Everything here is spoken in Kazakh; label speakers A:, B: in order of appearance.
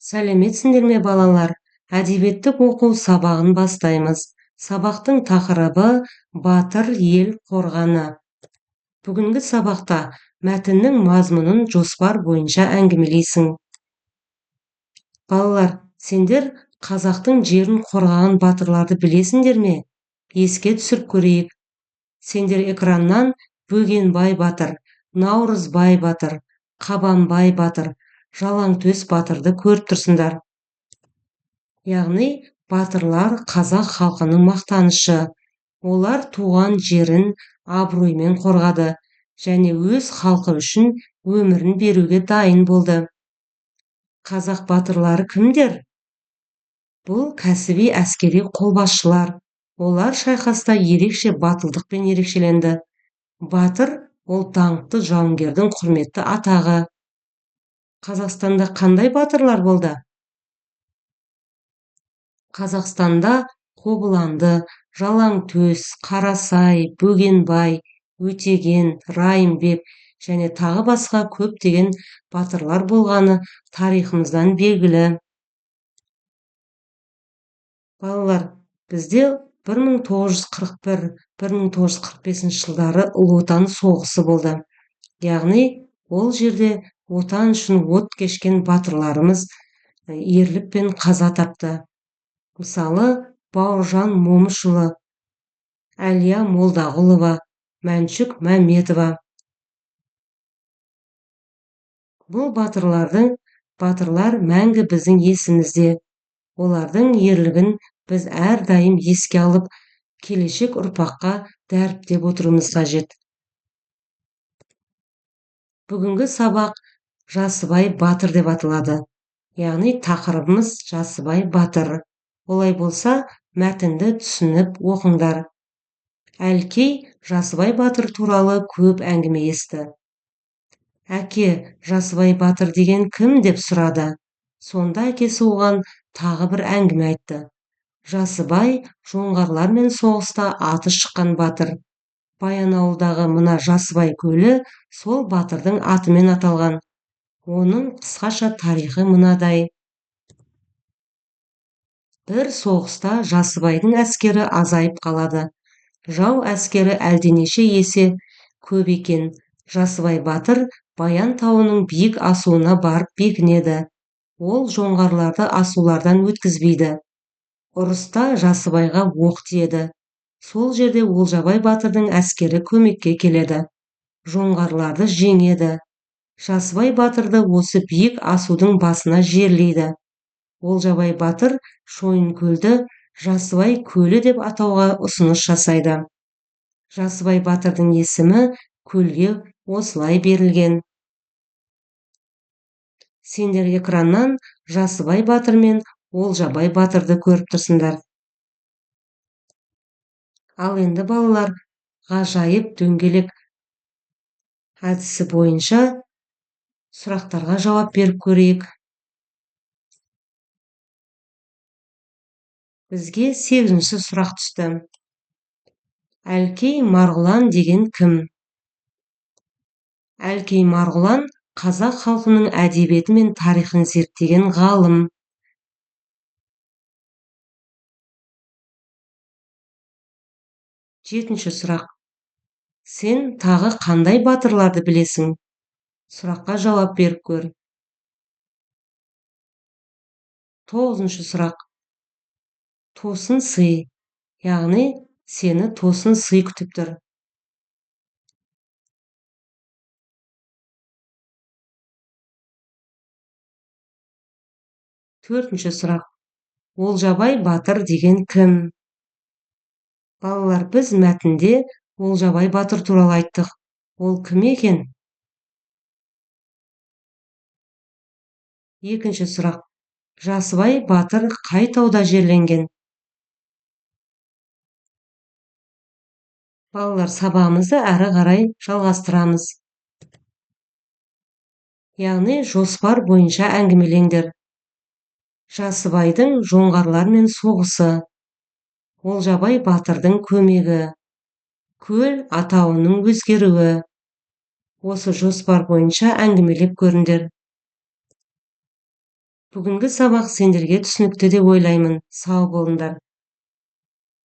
A: Сәлеметсіңдер ме, балалар? Әдебиеттік оқу сабағын бастаймыз. Сабақтың тақырыбы «Батыр ел қорғаны». Бүгінгі сабақта мәтіннің мазмұнын жоспар бойынша әңгімелейсің. Балалар, сендер қазақтың жерін қорғаған батырларды білесіңдер ме? Еске түсіріп көрейік. Сендер экраннан Бөгенбай батыр, Наурызбай батыр, Қабанбай батыр, Жалаңтөс батырды көріп тұрсыңдар. Яғни батырлар қазақ халқының мақтанышы. Олар туған жерін абыроймен қорғады және өз халқы үшін өмірін беруге дайын болды. Қазақ батырлары кімдер? Бұл кәсіби әскери қолбасшылар. Олар шайқаста ерекше батылдықпен ерекшеленді. Батыр ол даңқты жауынгердің құрметті атағы. Қазақстанда қандай батырлар болды? Қазақстанда Қобыланды, Жалаңтөс, Қарасай, Бөгенбай, Өтеген, Райымбек және тағы басқа көптеген батырлар болғаны тарихымыздан белгілі. Балалар, бізде 1941-1945 жылдары Ұлы Отан соғысы болды. Яғни ол жерде Отан үшін от кешкен батырларымыз ерлікпен қаза тапты. Мысалы, Бауыржан Момышұлы, Әлия Молдағұлова, Мәншүк Мәметова. Бұл батырлар мәңгі біздің есімізде. Олардың ерлігін біз әрдайым еске алып, келешек ұрпаққа дәріптеп отыруымыз қажет. Бүгінгі сабақ Жасыбай батыр деп аталады. Яғни тақырыбымыз Жасыбай батыр. Олай болса, мәтінді түсініп оқыңдар. Әлкей Жасыбай батыр туралы көп әңгіме есті. Әке, Жасыбай батыр деген кім деп сұрады. Сонда әкесі оған тағы бір әңгіме айтты. Жасыбай жоңғарлармен соғыста аты шыққан батыр. Баянауылдағы мына Жасыбай көлі сол батырдың атымен аталған. Оның қысқаша тарихы мынадай. Бір соғыста Жасыбайдың әскері азайып қалады. Жау әскері әлденеше есе көп екен. Жасыбай батыр Баян тауының биік асуына барып бекінеді. Ол жоңғарларды асулардан өткізбейді. Ұрыста Жасыбайға оқ тиеді. Сол жерде Олжабай батырдың әскері көмекке келеді. Жоңғарларды жеңеді. Жасыбай батырды осы биік асудың басына жерлейді. Олжабай батыр Шойынкөлді Жасыбай көлі деп атауға ұсыныс жасайды. Жасыбай батырдың есімі көлге осылай берілген. Сендер экраннан Жасыбай батыр мен Олжабай батырды көріп тұрсыңдар. Ал енді, балалар, ғажайып дөңгелек әдісі бойынша сұрақтарға жауап беріп көрейік. Бізге 8-ші сұрақ түсті. Әлкей Марғұлан деген кім? Әлкей Марғұлан қазақ халқының әдебиеті мен тарихын зерттеген ғалым. 7-ші сұрақ. Сен тағы қандай батырларды білесің? Сұраққа жауап беріп көр. 9-шы сұрақ. Тосын сый, яғни сені тосын сый күтіп тұр. 4-ші сұрақ. Олжабай батыр деген кім? Балалар, біз мәтінде Олжабай батыр туралы айттық. Ол кім екен? 2-ші сұрақ. Жасыбай батыр қай тауда жерленген? Балалар, сабағымызды әрі қарай жалғастырамыз. Яғни жоспар бойынша әңгімелеңдер. Жасыбайдың жоңғарлармен соғысы, Олжабай батырдың көмегі, көл атауының өзгеруі. Осы жоспар бойынша әңгімелеп көріңдер. Бүгінгі сабақ сендерге түсінікті деп ойлаймын. Сау болыңдар.